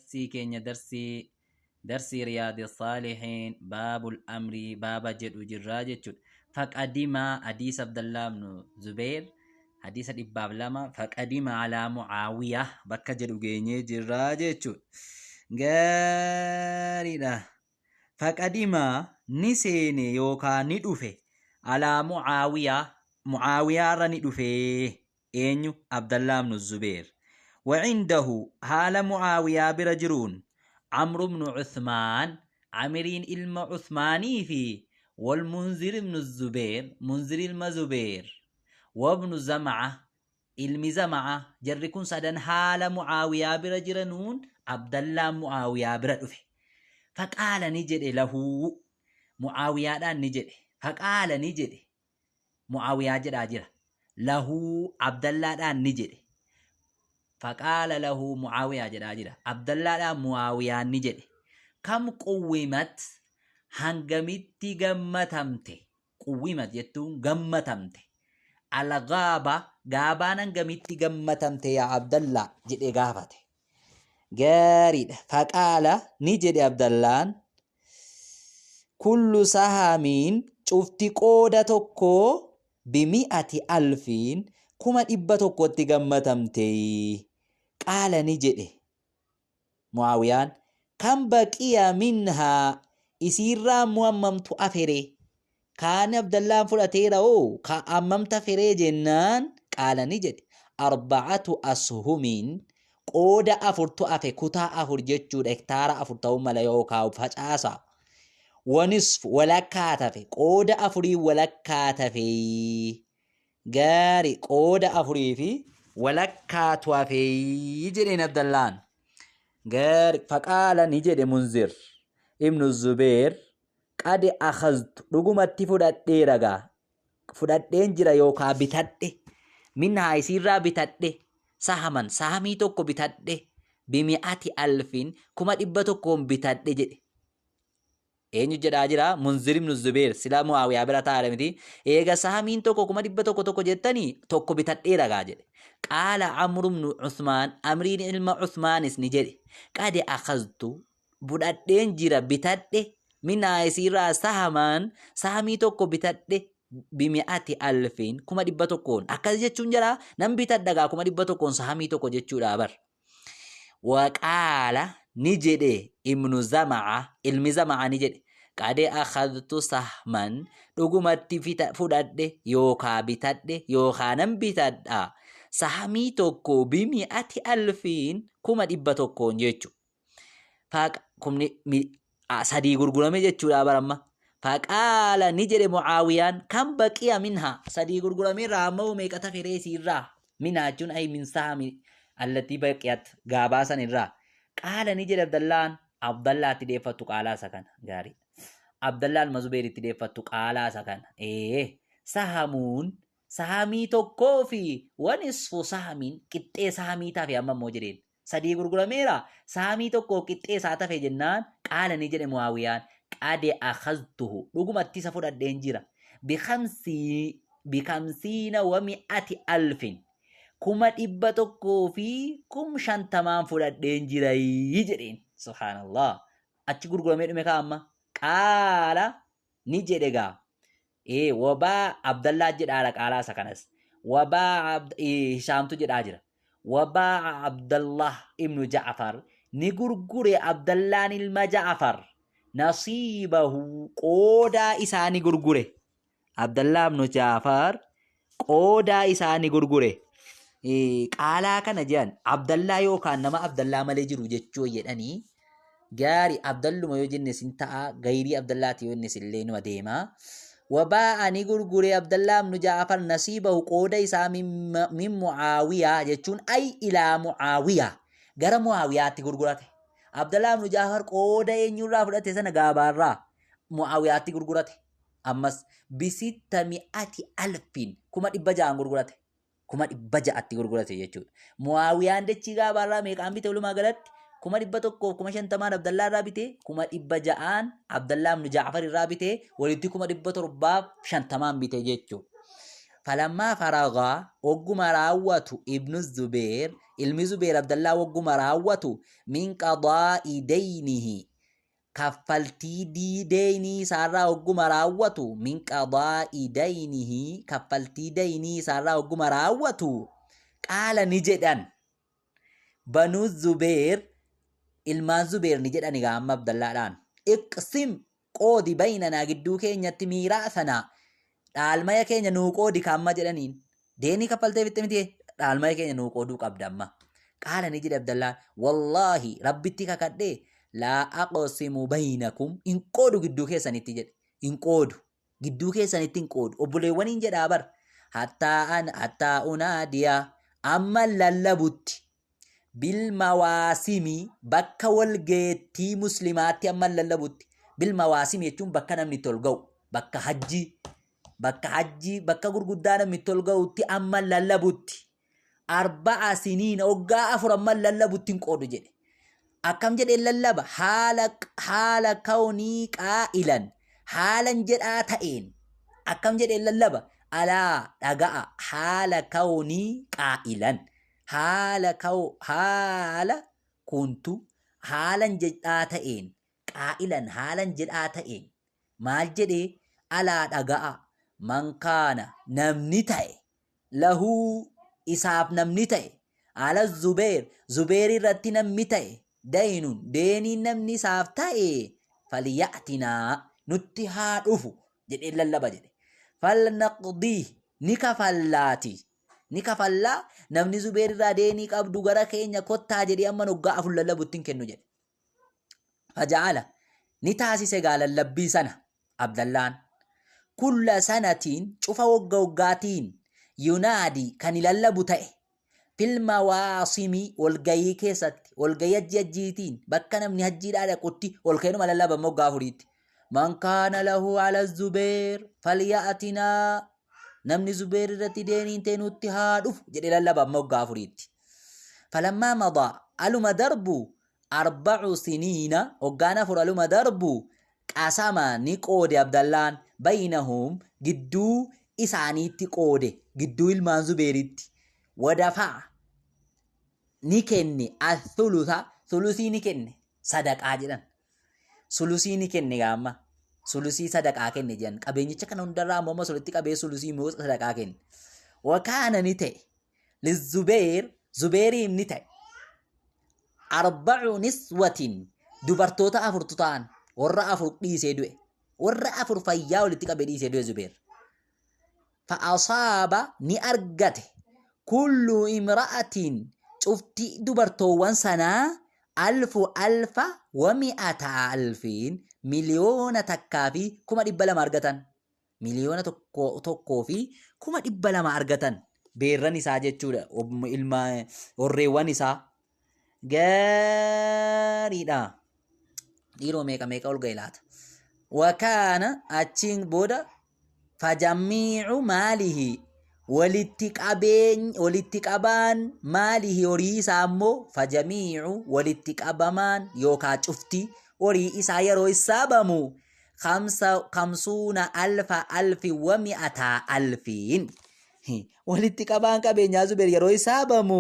Darsii keenya darsii darsii Riyaadi Saalihiin baabul amrii baaba jedhu jirraa jechuudha. Faqadima hadiisa Abdallaa ibnu Zubeer hadiisa 102 faqadima alaa Mucaawiyaa bakka jedhu geenyee jirraa jechuudha. Gaariidha. Faqadima ni seene yookaa ni dhufe alaa Mucaawiyaa Mucaawiyaarra ni dhufee. Eenyu? Abdallaa ibnu Zubeer. Wa cindahu, haala Mu'aawiyaa bira jiruun, Amru ibnu Uthmaan, Amiriin ilma Uthmaanii fi wal Munzir ibnu Zubeer, Munzir ilma Zubeer, wa ibnu Zam'a, ilmi Zam'a, jarri kun sadan haala Mu'aawiyaa bira jiranuun Abdallaan Mu'aawiyaa bira dhufe. Faqaala ni jedhe lahu, Mu'aawiyaadhaan ni jedhe. Faqaala ni jedhe. Mu'aawiyaa jedhaa jira. Lahu Abdallaadhaan ni jedhe. Faqaala lahu Mu'aawiyaa jedhaa jira. Abdallaadhaan Mu'aawiyaan ni jedhe. Kam quwwimat hangamitti gammatamte? Quwwimat jettuun gammatamte. Algaaba gaabaan hangamitti gammatamte yaa Abdallaa jedhee gaafate. Gaariidha. Faqaala ni jedhe Abdallaan Kullu sahamiin cufti qooda tokkoo bimi'ati alfiin 100,000tti gammatamte. Qaala ni jedhe Mu'aawiyaan kam baqiya minhaa isiirraa immoo hammamtu hafe ree? Kaan Abdallaan fudhateera hoo ka hammamtu hafe ree jennaan qaala ni jedhe arba'atu ashumiin qooda afurtu hafe kutaa afur jechuudha hektaara afur ta'uu mala yookaa facaasa wanisfu walakkaa tafe qooda afurii walakkaa tafe gaari qooda afurii fi walakkaatu hafe jedheen Abdallaan gaari faqaala ni jedhe Munzir ibnu Zubeer qad akhaztu dhugumatti fudhadheera gaa fudhadheen jira yookaa bitadhe minhaa isiirraa bitadhe sahaman sahamii tokko bitadhe bimi'ati alfin 100,000 bitadhe jedhe eenyu jedhaa jira Munzir ibnu Zubeer silaa Mu'aawiyaa bira taa'aadha miti eega sahamiin tokko 100,000 tokko jettanii tokko bitadheera gaa jedhe qaala Amru ibnu Usmaan Amriin ilma Usmaanis ni jedhe qad akhaztu budhadheen jira bitadhe minhaa isiirraa sahamaan sahamii tokko bitadhe bimi'ati alfiin 100,000 akkas jechuun jira nan bitadha gaa 100,000 sahamii tokko jechuudha bar waqaala ni jedhe ibnu zama'a ilmi zama'a ni jedhe qad akhadtu sahman dhugumatti fudhadhe yookaa bitadhe yookaa nan bitadha sahamii tokko bimi'ati alfiin 100,000 jechuudha Faaq kumni mi- a- sadii gurgurame jechuudha bara amma. Faqaala ni jedhe Mucaawiyaan kan baqiya minha sadii gurgurame irraa amma hoo meeqa tafe ree isiirraa minha jechuun ay min sahami allatii baqiyat gaabaa san irraa qaala ni jedhe Abdallaan Abdallaatti deeffattu qaalaa isa kana gaarii Abdallaa ilma Zubeeritti deeffattu qaalaa isa kana ee sahamuun sahamii tokkoo fi wanisfu sahamiin qixxee sahamii tafe amma immoo jedheen sadii gurgurameera, saamii tokko qixxee isaa tafe jennaan qaala ni jedhe Mu'aawiyaan qad akhaztuhu dhugumatti isa fudhadheen jira bikamsii bikamsiina wa mi'ati alfin 150,000 fudhadheen jirayi jedheen subhaanallah achi gurguramee dhume kaa amma qaala ni jedhe gaa Ee wabaa Abdallaa jedhaara qaalaa isa kanas. Wabaa Hishaamtu jedhaa jira. Wabaa Abdallah ibnu Ja'far ni gurgure Abdallaan ilma Ja'far nasiibahu qoodaa isaa ni gurgure. Abdallah ibnu Ja'far qoodaa isaa ni gurgure. Qaalaa kana jedhan Abdallaa yookaan nama Abdallaa malee jiru jechuu jedhanii Gaari Abdalluma yoo jenne sin ta'a gayrii Abdallaati yoo jennes illee numa deema. Wabaa'a ni gurgure Abdallaa ibnu Ja'afar nasiibahu qooda isaa min Mu'aawiyaa jechuun ay ilaa Mu'aawiyaa gara Mu'aawiyaatti gurgurate. Abdallaa ibnu Ja'afar qooda eenyurraa fudhate sana gaabaarraa Mu'aawiyaatti gurgurate. Ammas bisitta mi'ati alfiin 600,000 gurgurate. 600,000tti gurgurate jechuudha. Mu'aawiyaan dachii gaabaarraa meeqaan bite walumaa galatti? 150,000 Abdallaa irraa bite, 600,000 Abdallaa ibnu Jaafar irraa bite, walitti 750,000 bite jechuudha. Falammaa faragaa ogguma raawwatu ibnu Zubeer ilmi Zubeer Abdallaa ogguma raawwatu min qadaa'i deynihi kaffaltii deynii isaarraa ogguma raawwatu min qadaa'i deynihi kaffaltii deynii isaarraa ogguma raawwatu qaala ni jedhan Banuu Zubeer ilmaan Zubeer ni jedhan egaa amma Abdallaadhaan iqsim qoodi baynanaa gidduu keenyatti miiraasanaa dhaalmaya keenya nuu qoodi ka amma jedhaniin deenii kaffaltee fixxe miti dhaalmaya keenya nuu qooduu qabda amma qaala ni jedhe Abdallaan wallaahi rabbitti kakadhee laa aqsimu baynakum hin qoodu gidduu keessanitti jedhe hin qoodu gidduu keessanitti hin qoodu obboleewwaniin jedhaa bar hattaa an hattaa unaadiya amma lallabutti bil mawaasimi bakka walgeettii muslimaatti amma lallabutti bil mawaasimi jechuun bakka namni itti ol ga'u bakka hajjii bakka hajjii bakka gurguddaa namni itti ol ga'utti amma lallabutti arba'a siniina waggaa 4 amma lallabutti hin qoodu jedhe. Akkam jedhee lallaba haala haala kawnii qaa'ilan haalan jedhaa ta'een akkam jedhee lallaba alaa dhaga'a haala kawnii qaa'ilan haala kaw haala kuntu haalan jedhaa ta'een qaa'ilan haalan jedhaa ta'een maal jedhee alaa dhaga'a man kaana namni ta'e lahu isaaf namni ta'e ala zubeer zubeer irratti namni ta'e daynun deeniin namni isaaf ta'e falya'tinaa nutti haa dhufu jedhee lallaba jedhe falnaqdii ni kafallaati ni kafallaa namni zubeer irraa deenii qabdu gara keenya kottaa jedhee amma noggaa afur lallabutti hin kennu jedhe Faja'ala ni taasise gaa lallabbii sana Abdallaan kulla sanatiin cufa wogga woggaatiin yunaadi kan lallabu ta'e fil mawaasimi walgayii keessatti walgayii hajjii hajjiitiin bakka namni hajjiidhaa dhaqutti walkeenuma lallaban moggaa afuriitti. Man kaana lahu ala zubeer falya'atinaa namni zubeer irratti deeniin ta'e nutti haa dhufu jedhee lallaban moggaa afuriitti. Falammaa madaa aluma darbu arba'u siniina hoggaan 4 aluma darbu qasama ni qoode Abdallaan baynahum gidduu isaaniitti qoode gidduu ilmaan Zubeeritti wadafa'a ni kenne athulutha sulusii ni kenne sadaqaa jedhan sulusii ni kenne gaamma sulusii sadaqaa kenne jedhan qabeenyicha kana hundarraa ammoo ammas walitti qabee sulusii immoo sadaqaa kenne wakaana ni ta'e lizubeer zubeeriif ni ta'e arba'u niswatin dubartoota afurtu ta'an warra afur dhiisee du'e warra afur fayyaa walitti qabee dhiisee du'e zubeer fa'asaaba ni argate kullu imra'atin cufti dubartoowwan sanaa alfu alfa wa mi'ata alfiin 1,200,000 argatan 1,200,000 argatan beerran isaa jechuudha ilma horreewwan isaa gaariidha dhiiroo meeqa meeqa ol ga'e laata wakaana achiin booda fajammiicu maalihi walitti qabeeny walitti qabaan maalihi horii isaa immoo fajamiicu walitti qabamaan yookaa cufti horii isaa yeroo hisaabamu Khamsa khamsuuna alfa alfi wa mi'ataa alfiin. Walitti qabaan qabeenyaa Zubeer yeroo hisaabamu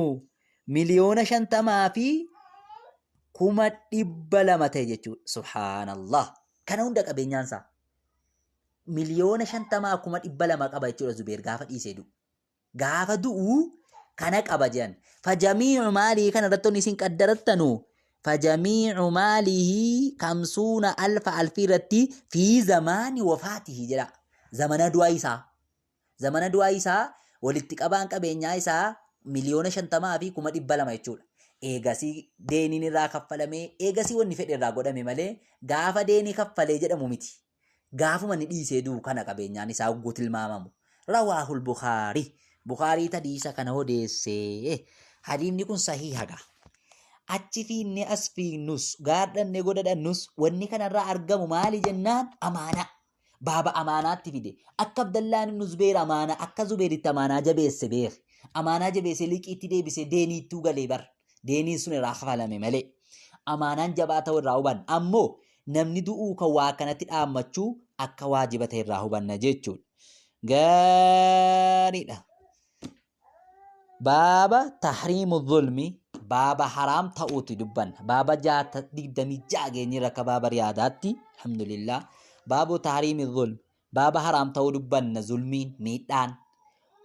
50,200,000 ta'e jechuudha. Subhaanallah. Kana hunda qabeenyaan isaa. 50,200,000 qaba jechuudha Zubeer gaafa dhiisee du'u. Gaafa du'u kana qaba jedhan. Fajamiicu maalii kana irratti wanni isin qaddarattanu fajamiicu maalihi kamsuuna alfa alfii irratti fi zamaani wafaatihi jedha. Zamana du'a isaa. Zamana du'a isaa walitti qabaan qabeenyaa isaa 50,200,000 jechuudha. Eegasii deeniin irraa kaffalamee eegasii wanni fedhe irraa godhame malee gaafa deenii kaffalee jedhamu miti. Gaafuma inni dhiisee du'u kana qabeenyaan isaa hogguu tilmaamamu. Rawaahul Bukhaari. Bukhaariit hadiisa kana odeesse. Hadiifni kun sahiiha gaa. Achi fiinnee as fiignus gaadhannee godhadhannus wanni kanarraa argamu maali jennaan amaanaa. Baaba amaanaatti fide. Akka Abdallaan ibnu Zubeer amaanaa akka Zubeeritti amaanaa jabeesse beeki. Amaanaa jabeessee liqiitti deebisee deeniittuu galee bar. Deeniin sun irraa kafalame malee. Amaanaan jabaa ta'uu irraa hubanna. Ammoo namni du'uu kan waa akkanatti dhaammachuu akka waajiba ta'e irraa hubanna jechuudha. Gaariidha. Baaba tahriimu zulmi, baaba haraam ta'uuti dubbanna. Baaba 26 geenye rakka baaba riyaadaatti. Alhamdulillah. Baabu tahriimi zulmi, baaba haraam ta'uu dubbanna zulmiin miidhaan.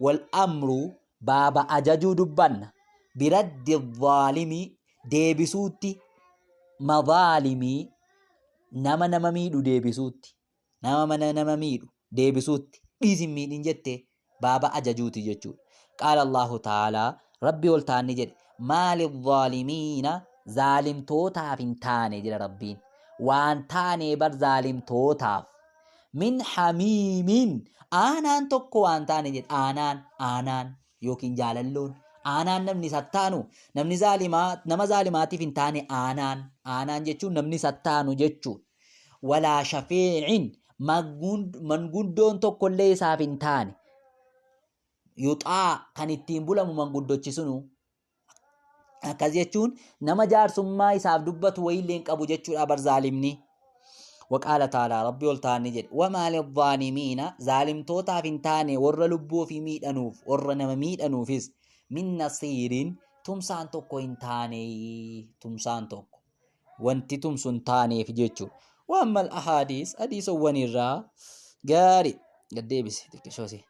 Wal amru, baaba ajajuu dubbanna. Biraddi zaalimi, deebisuutti, mazaalimii, nama nama miidhu deebisuutti. Nama mana nama miidhu deebisuutti, dhiisi hin miidhin jette, baaba ajajuuti jechuudha. Qaala Allahu ta'aalaa, Rabbi ol ta'an ni jedhe, maali zaalimiina, zaalimtootaaf hin taane jedha Rabbiin. Waan taanee bar zaalimtootaaf. Min hamiimiin, aanaan tokko waan taane jedhe, aanaan, aanaan yookiin jaalalloon, aanaan namni sattaanu, namni zaalimaa, nama zaalimaatiif hin taane aanaan, aanaan jechuun namni sattaanu jechuudha. Walaa shafiicin, manguddoon tokkollee isaaf hin taane. Yuxaa, kan ittiin bulamu manguddochi sunu. Akkas jechuun nama jaarsummaa isaaf dubbatu wayiillee hin qabu jechuudha bar zaalimni. Waqaala taalaa, Rabbi ol ta'an ni jedhe, wamaa lizzaalimiina, zaalimtootaaf hin taane, warra lubbuu ofii miidhanuuf, warra nama miidhanuufis, min nasiirin, tumsaan tokko hin taane, tumsaan tokko wanti tumsu hin taaneef jechuudha. Waammal ahaadiis, hadiisowwan irraa gaari gaddeebise xiqqishoosi.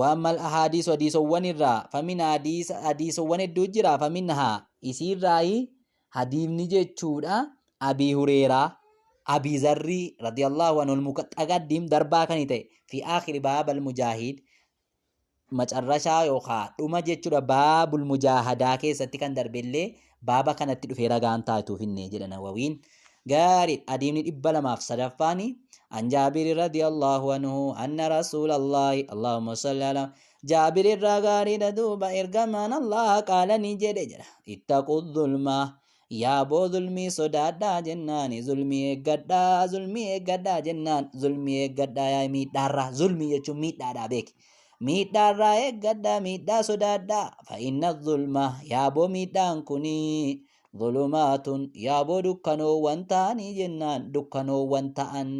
Waammal ahaadiisu, hadiisowwan irraa, famin hadiisa, hadiisowwan hedduu jira, faminhaa, isiirraayi hadiifni jechuudha, Abii Hureeraa, Abii Zarrii radiyallahu anhu al-muqaddaqaddim, darbaa kan ta'e, fi aakhiri baabal mujaahid, macarrashaa yookaa dhuma jechuudha, baabul mujaahadaa keessatti kan darbellee baaba kanatti dhufee ragaan taatuuf hinne jedha Nawawiin. Gaarii, hadiifni 203ffaani, an Jaabiri radiyallahu anhu anna rasuulallahi, Allahumma salli ala Jaabir irraa, gaariidha duuba, ergamaan Allah qaala, ni jedhe jedha, ittaqu zulma, yaaboo zulmii sodaadhaa jennaani, zulmii eeggadhaa, zulmii eeggadhaa jennaan, zulmii eeggadhaa, yaa miidhaarraa, zulmii jechuun miidhaadhaa beeki, miidhaarraa eeggadhaa, miidhaa sodaadhaa, fa'inna zulma, yaaboo miidhaan kunii, zulumaatun, yaaboo dukkanoowwan ta'anii jennaan, dukkanoowwan ta'an,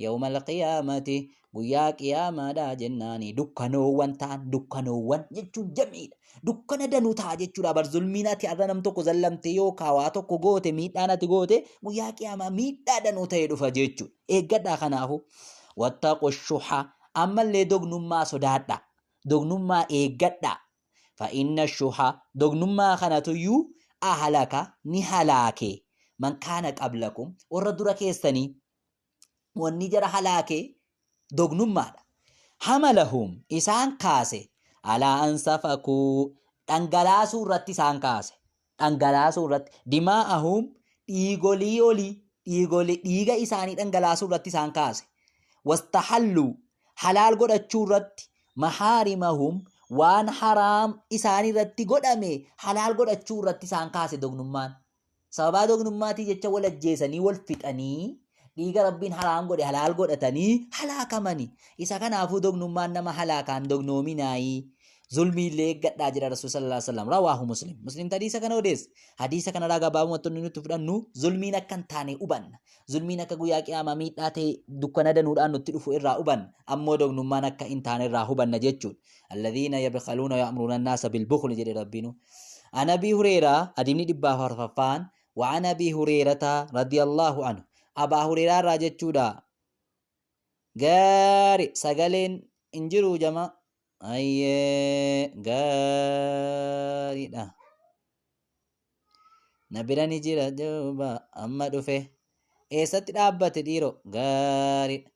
yawmal qiyaamati, guyyaa qiyaamaadha jennaani, dukkanoowwan ta'an, dukkanoowwan jechuun jamiidha, dukkana danuu ta'a jechuudha bar zulmiin. Ati har'a nam tokko zallamte yookaan waa tokko goote, miidhaan ati goote guyyaa qiyaamaa miidhaa danuu ta'e dhufa jechuudha. Eeggadhaa. Kanaafu wattaqu shuha, ammallee dognummaa sodaadha, dognummaa eeggadha, fa'inna shuha, dognummaa kanatuyyuu, ahlaka, ni halaake, man kaana qablakum, warra dura keessanii wanni jara halaake dognummaadha. Hamalahum, isaan kaase, alaa an safakuu, dhangalaasuu irratti isaan kaase. Dhangalaasuu irratti dimaa'ahum, dhiigolii olii, dhiigolii dhiiga isaanii dhangalaasuu irratti isaan kaase. Wastahalluu, halaal godhachuu irratti, mahaarimahum, waan haraam isaan irratti godhame halaal godhachuu irratti isaan kaase dognummaan. Sababaa dognummaatii jecha wal ajjeesanii, wal fixanii, dhiiga Rabbiin haraam godhe halaal godhatanii halaakamani. Isa kanaafuu dognummaan nama halaakaan dognoominaayii. Zulmiillee eeggadhaa jedha Rasuul sallallahu alaihi wasallam. Rawaahu Muslim. Muslim hadiisa kana odeesse. Hadiisa kanarraa gabaabumatti wanni nuti fudhannu zulmiin akka hin taane hubanna. Zulmiin akka guyyaa qiyaamaa miidhaa ta'e dukkana danuudhaan nutti dhufu irraa hubanna. Ammoo dognummaan akka hin taane irraa hubanna jechuudha. Alladhiina yabkhaluuna ya'muruuna annaasa bilbukhli jedhe Rabbiinu. An Abii Hureeraa, hadiifni 400ffaan, وعن أبي هريرة رضي الله عنه، أبا هريرة irraa jechuudha. Gaari, sagaleen hin jiru jama. Ayyee, gaariidha. Na bira ni jira duuba, amma dhufe. Eessatti dhaabbate dhiiro? Gaariidha.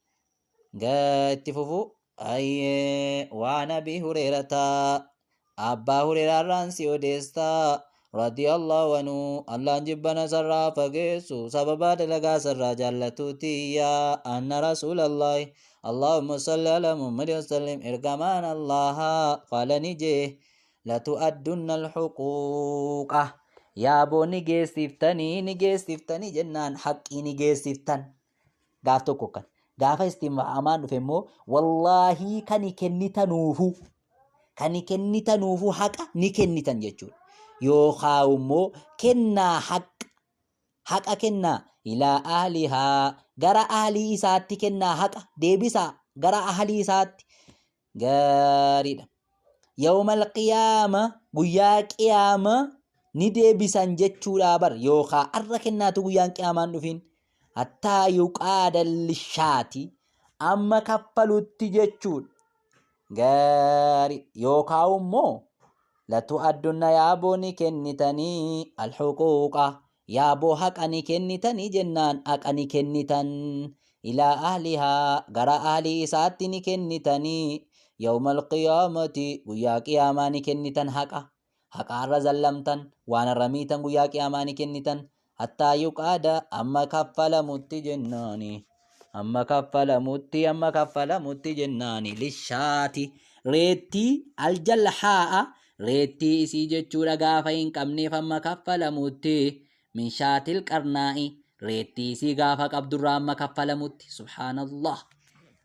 Gaa itti fufuu. Ayyee, waan Abii Hureerataa, Abbaa Hureeraarraan si odeessaa, radiyallahu anhu, Allaan jibbana sarraa fageessu sababaa dalagaa sarraa jaallatuutiyya, anna rasuulallahi, Allahumma salli ala Muhammad wasallim, ergamaan Allaha, qaala, ni jee, latu'addunna alhuquuqa, yaaboo ni geessiftanii, ni geessiftanii jennaan, haqqii ni geessiftan. Gaaf tokko kan gaafa istimaamaan dhufe immoo, wallaahii kani kennitanuufu, kani kennitanuufu haqa ni kennitan jechuudha. Yookaan immoo kennaa haqa, haqa kennaa, ilaa ahlihaa, gara ahlii isaatti kennaa, haqa deebisaa. Gara ahlii isaatti. Gaariidha. Yawmal qiyaama guyyaa qiyaama ni deebisan jechuudha bar yookaa arra kennaatu guyyaan qiyaamaan dhufin hattaa yuqaada lishaati amma kaffalutti jechuudha. Gaariidha. Yookaa immoo latu'addunna yaaboo ni kennitanii alhuquuqa yaaboo haqa ni kennitanii jennaan haqa ni kennitan ilaa ahlihaa gara ahlii isaatti ni kennitanii yawmal qiyaamati guyyaa qiyaamaa ni kennitan haqa haqa har'a zallamtan waan har'a miitan guyyaa qiyaamaa ni kennitan hattaa yuqaada amma kaffalamutti jennaani amma kaffalamutti amma kaffalamutti jennaani lishaati reettii aljalhaa'a reettii isii jechuudha gaafa hin qabneef amma kaffalamutti min shaatil qarnaa'i reettii isii gaafa qabdurraa amma kaffalamutti subhaanallah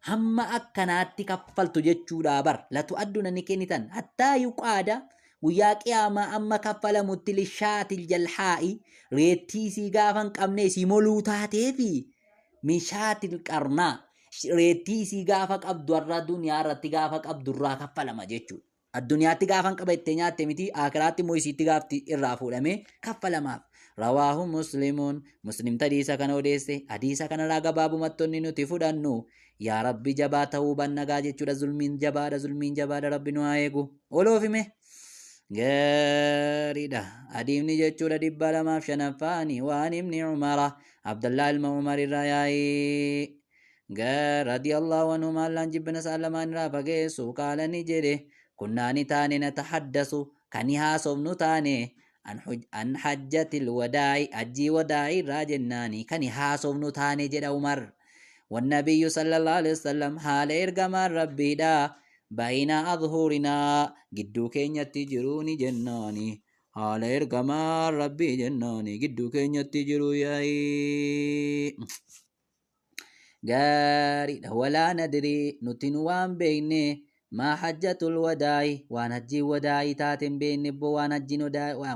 hamma akkanaatti kaffaltu jechuudha bar latu adduna ni kennitan hattaa yuqaada guyyaa qiyaamaa amma kaffalamutti lishaatil jalhaa'i reettii isii gaafa hin qabne isii moluu taateefi min shaatil qarnaa reettii isii gaafa qabdu har'a duniyaa irratti gaafa qabdu irraa kaffalama jechuudha. Addunyaatti gaafan qaba ittee nyaatte miti aakiraatti immoo isiitti gaafti irraa fuudhamee kaffalamaaf. Rawaahu Muslimuun Muslim hadiisa kana odeesse hadiisa kanarraa gabaabumatti onni nuti fudhannu yaa Rabbi jabaa ta'uu bannagaa jechuudha zulmiin jabaadha zulmiin jabaadha Rabbi nu haa eegu. Oloofime gaariidha hadiifni jechuudha 205ffaani waan ibni Umara Abdallaa ilma Umar irraa yaa'ee Radiyallahu anhumaa Allaan jibbina isaan lamaan irraa fageessu qaala ni jedhe kunnaa ni taane natahaddasu kani haasofnu taane an hajjatil wadaa'i hajjii wadaa'i irraa jennaani kani haasofnu taane jedha Umar wannabiyyu sallallahu alaihi wasallam haala ergamaan rabbiidha bayna adhurinaa gidduu keenyatti jiruuni jennaani haala ergamaan rabbii jennaani gidduu keenyatti jiru yaa'ii Gaariidha. Walaa nadrii nuti nu waan beekne maa hajjatul wadaa'i waan hajjiin wadaa'ii taate hin beekne bbo waan hajjiin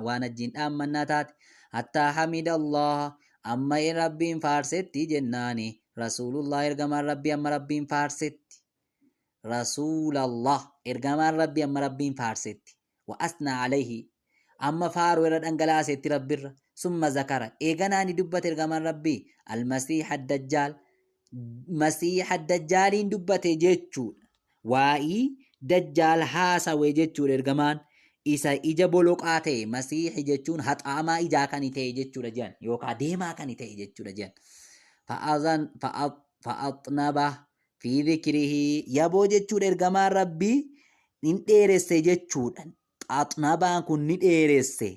waan hajjiin dhaammannaa taate hattaa hamida Allah amma rabbiin faarsetti jennaani rasuulullah ergamaan rabbii amma rabbiin faarsetti rasuulallah ergamaan rabbii amma rabbiin faarsetti wa asnaa alayhi amma faaruu irra dhangalaasetti rabbirra summa zakara eeganaa ni dubbate ergamaan rabbii almasiiha dajjaal masiiha dajjaaliin dubbate jechuudha waa'ii dajjaal haasawe jechuudha ergamaan isa ija boloqaa ta'e masiihi jechuun haxaamaa ijaa kan ta'e jechuudha jedhan yookaan deemaa kan ta'e jechuudha jedhan fa'azan fa'axnaba fi dhikrihi yaboo jechuudha ergamaan rabbii hin dheeresse jechuudha xaxnabaan kun ni dheeresse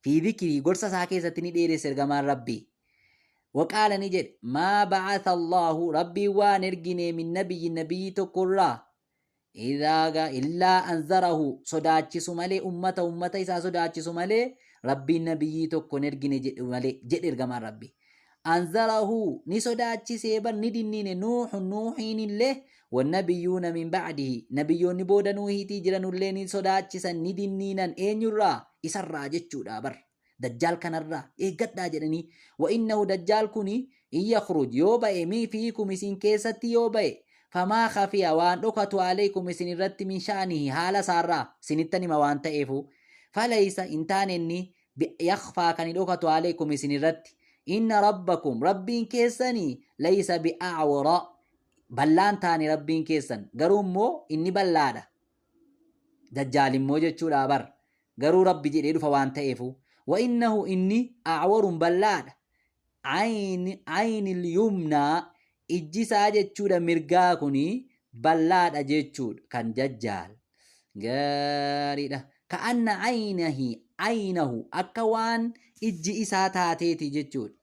fi dhikrii gorsa isaa keessatti ni dheeresse ergamaan rabbii waqaala ni jedhe maa ba'atha Allahu rabbiin waan ergine min nabiyyi nabiyyi tokkorraa Idhaa illaa anzarahu sodaachisu malee ummata ummata isaa sodaachisu malee rabbiin nabiyyii tokko hin ergine jedhu malee jedhe ergamaan rabbii. Anzarahu ni sodaachisee bar ni dinniine nuuhu nuuhiin illee wannabiyyuuna min ba'dihi nabiyyoonni booda nuuhiitii jiranullee ni sodaachisan ni dinniinan eenyurraa isarraa jechuudha bar. Dajjaal kanarraa eeggadhaa jedhanii wa innahu dajjaal kuni in yakhruj yoo ba'e mi fiikum isin keessatti yoo ba'e famaa khafiya waan dhokatu alaykum isin irratti min sha'anihi haala isaarraa isinittan hima waan ta'eefu falaysa hin taane inni yakhfaa kan hin dhokatu alaykum isin irratti inna rabbakum rabbiin keessanii laysa bi'a'wara ballaan taane rabbiin keessan garuu immoo inni ballaadha Dajjaal immoo jechuudha bar garuu rabbi jedhee dhufa waan ta'eefu wa innahu inni a'warun bal'aadha aynil yumnaa ijji isaa jechuudha mirgaa kuni bal'aadha jechuudha kan dajjaal gaariidha ka'anna aynahi aynahu akka waan ijji isaa taateeti jechuudha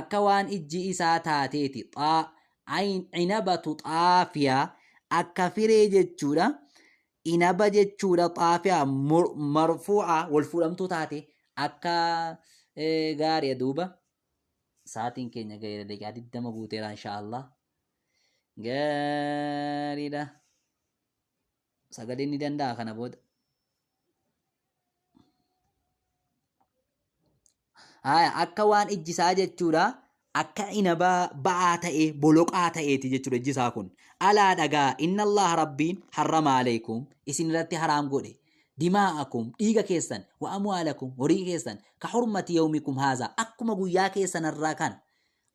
akka waan ijji isaa taateeti xaa ayn inabatu xaafiya akka firee jechuudha inaba jechuudha xaafiya marfuu'a wal fuudhamtuu taate akka gaari'a duuba sa'aatiin keenya gaheera daqiiqaa 20 guuteera insha Allah gaariidha sagaleen ni danda'a kana booda Haya akka waan ijjisaa jechuudha. Akka inabaa ba'aa ta'ee boloqaa ta'eeti jechuudha ijji isaa kun. Alaa dhagaa inna Allaha Rabbiin harrama aleykum isin irratti haraam godhe dimaa'akum dhiiga keessan wa amwaalakum horii keessan ka hurmati yawmikum haazaa akkuma guyyaa keessan irraa kana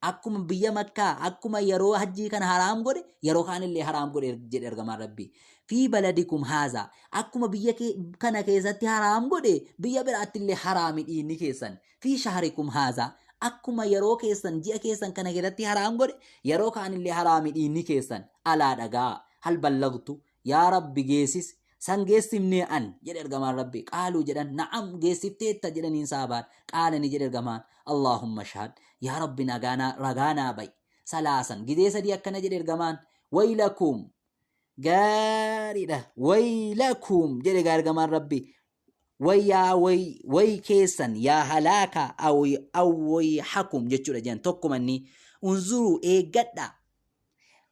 akkuma biyya makkaa akkuma yeroo hajjii kana haraam godhe yeroo kaanillee haraam godhe jedhe ergamaan Rabbii. Fi baladikum haazaa akkuma biyya kana keessatti haraam godhe biyya biraattillee haraami dhiigni keessan. Fi shahrikum haazaa akkuma yeroo keessan ji'a keessan kana keessatti haraam godhe yeroo kaanillee haraami dhiigni keessan. Alaa dhagaa hal ballagtu yaa Rabbi geessis san geessifnee an jedhe ergamaan Rabbi. Qaaluu jedhan na'am geessifteetta jedhaniin saabaan. Qaala ni jedhe ergamaan Allaahumma shahad yaa Rabbi nagaanaa ragaa naa ba'i. Salaasan gidee sadii akkana jedhe ergamaan waylakum gaariidha waylakum jedhe gaa ergamaan Rabbi way yaa way way keessan yaa halaaka aw aw wayhakum jechuudha jedhan tokkuma inni unzuruu eeggadha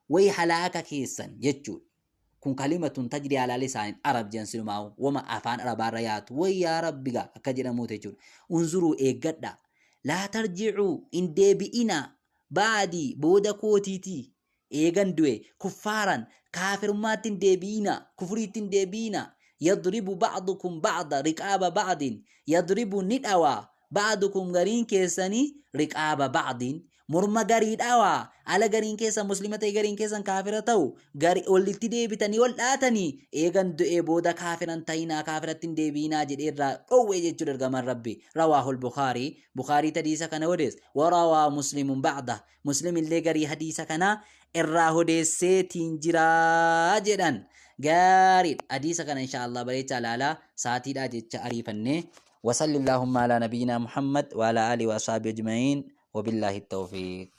way halaaka keessan jechuudha. Kun kalimatun tajri alaa lisaanin arab jedhan silumaa'u wama afaan arabaarra yaatu way yaa rabbi gaa akka jedhamuuti jechuudha. Unzuruu eeggadha laa tarji'uu hin deebi'ina ba'dii booda kootiitii eegan du'e kuffaaran kaafirummaatti hin deebi'inaa kufriitti hin deebi'inaa yadribu ba'dukum ba'da riqaaba ba'din yadribu ni dhawa ba'dukum gariin keessanii riqaaba ba'din morma garii dhawaa ala gariin keessan muslima ta'e gariin keessan kaafira ta'u gari walitti deebitanii wal dhaatanii eegan du'ee booda kaafiran ta'inaa kaafiratti hin deebi'inaa jedhee irraa dhowwee jechuudha ergamaan rabbi rawaahul bukaarii bukaarii hadiisa kana odeesse warawaa muslimun ba'da Muslim illee garii hadiisa kanaa irraa hodeesseetiin jiraa jedhan. Gaariidha. Hadiisa kana insha Allah bareechaa ilaalaa saatiidhaa jecha ariifannee. Wasalli Allahumma ala nabiyyina Muhammad wa ala alihi wa ashabihi ajma'iin. Wabillaahi tawfiiq.